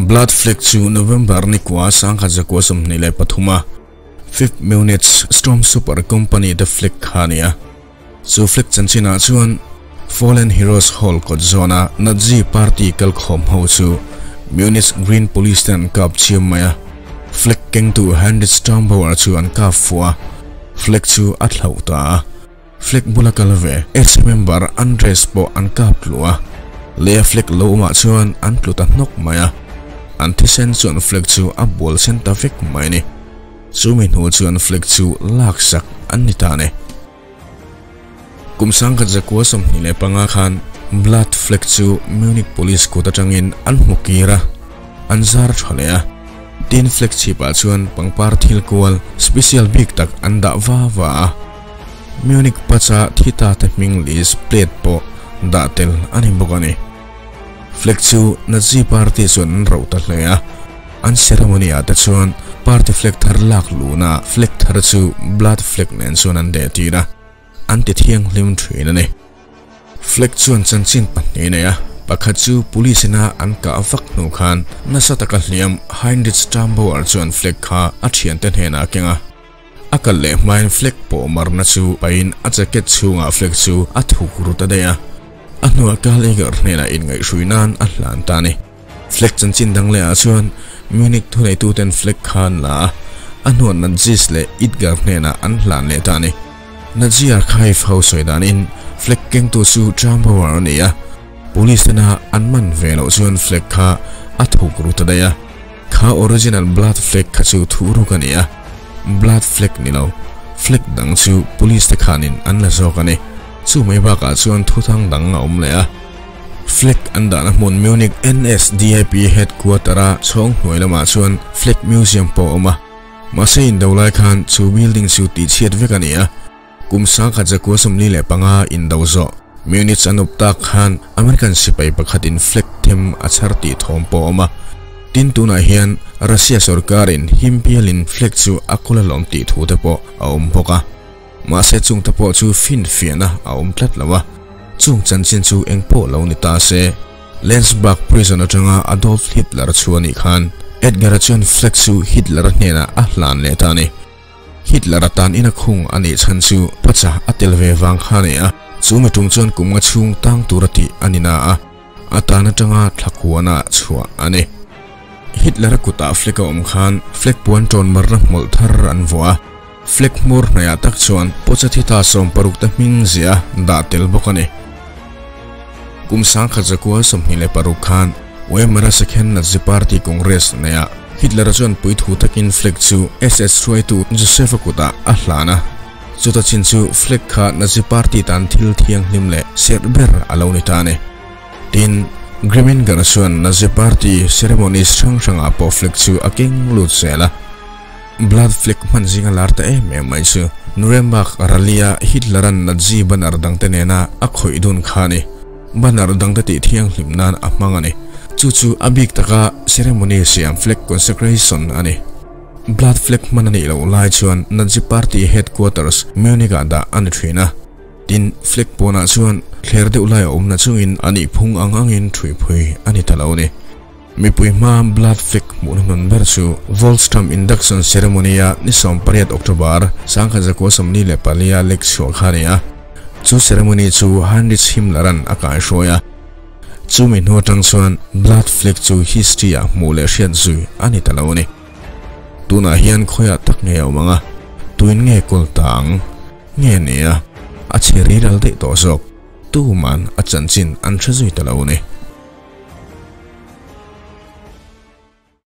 Blood flag chu November ni kwa 1923 a 5th Munich Storm Super Company te flag kha nia. Chu flag chanchina chuan Fallen Heroes Hall kot zona Nazi Party kal khom ho chu Munich Green Police ten kap chiam maya. Flag keng tu Heinrich Sturmbauer chu an kap fuwa. Flag chu a thlau ta. Flag bula kalve ex member Andres po an kap lua. Le flag lo ma chuan an tluta hnok maya. An thisen chuan flag chu a bol sen ta vek mai ni. Chu mi hnu chuan flag chu lak sak an ni ta ne. Kum 1925 khan blood flag chu Munich Police kut atangin an hmukira. An zar thalea. Tin flag chipa chuan pangpar thil kual special big tak an da wa wa. Munich pacha thita te hming list plate po da tel ani bawk ani. Flag chu Nazi Party chuan an ro ta hlea. An ceremony a te chuan party flag thar lak luna flag thar chu blood flag nen chuan an de tira. An ti thiang hlim thin ani. Flag chuan chanchin pahnih nei a. Pakhat chu police na an ka vak hnu khan nasa taka hliam Heinrich Sturmbauer chuan flag kha a thian te hnena kenga. Akal le hmain flag po marna chu pain a jacket chunga flag chu a thuk ru ta dei a. A hnuah Karl Eger hnena in ngai hrui nan a hlan ta ni. Flag chanchin dang le a chuan Munich thunei tu ten flag khan la a hnuah Nazis le Edgar hnena an hlan le ta ni. Nazi archive ho sawi danin flag keng tu chu Sturmbauer ani a. Police na an man ve lo chuan flag kha a thuk ru ta dei a. Kha original blood flag kha chu thu ru ka ni a. Blood flag ni lo flag dang chu police te khanin an la zawk ani. Chu mai bakah chuan thu thang dang a awm leh a. Flag an dahna hmun Munich NSDAP headquarter a chhawng hnuai lamah chuan flag museum pawh a awm a. Mahse in do lai khan chu building chu tih chhiat vek ani a. Kum 1945 in do zawh Munich an up tak khan American sipai pakhat in flag them a chhar tih thawm pawh a awm a. Tin tunah hian Russia sarkarin himpialin flag chu a kula lawm tih thu te pawh a awm bawk a. Mahse chung te pawh chu fin fiahna a awm tlat lo a. Chung chanchin chu eng pawh lo ni ta se. Landsberg prison atanga Adolf Hitler chu ani khan Edgar-a chuan flag chu Hitler-a hnenah a hlan leh ta ni. Hitler-a tan ina khung ani chhan chu pacha a tel ve wang kha ni a. Chu mi tum chuan kum nga chhung tang tur a tih ani na a. A tan atanga thlakuana chhuah ani. Hitler-a kutah flag a awm khan flag puan tawn marna hmawlh thar an vuah a. Flag hmur hnaiah tak chuan pacha thita 16 te hming zia dah tel bawk ani. Kum 1926 khan Weimar-a second Nazi Party Congress neia Hitler-a chuan pui thu takin flag chu SS hruaitu Joseph-a kutah a hlan a. Chuta chin chu flag kha Nazi Party tan thil thiang hlim leh serh ber a lo ni ta ani. Tin, Grimminger chuan Nazi Party ceremonies hrang hrangah pawh flag chu a keng lut zel a. Blood flag hman zinga lar ta em em mai chu Nuremberg rally-a Hitler-a'n Nazi banner dangte nena a khawih dun kha ani. Banner dangte tih thiang hlim nan a hmang ani. Chu chu a bik taka ceremony siam flag consecration ani. Blood flag hman ani lo lai chuan Nazi Party headquarters Munich-ah dah ani thin a. Tin flag pawnah chuan thler deuh lai a awmna chungin ani phung ang angin thuiphui ani ta lo ni. Mipui hma blood flag hmuhna hnun ber chu Volkssturm induction ceremony a ni 18 October 1944 a lek chhuah kha ani a. Chu ceremony chu Heinrich Himmler-a'n a kai hruai a. Chu mi hnu atang chuan blood flag chu history ah hmuh leh hriat zui ani ta lo ni. Tunah hian khawiah tak nge a awm anga tuin nge kawl ta ang nge ni a a chhe riral daih tawh zawk. Tu man a chanchin an hre zui ta lo ni.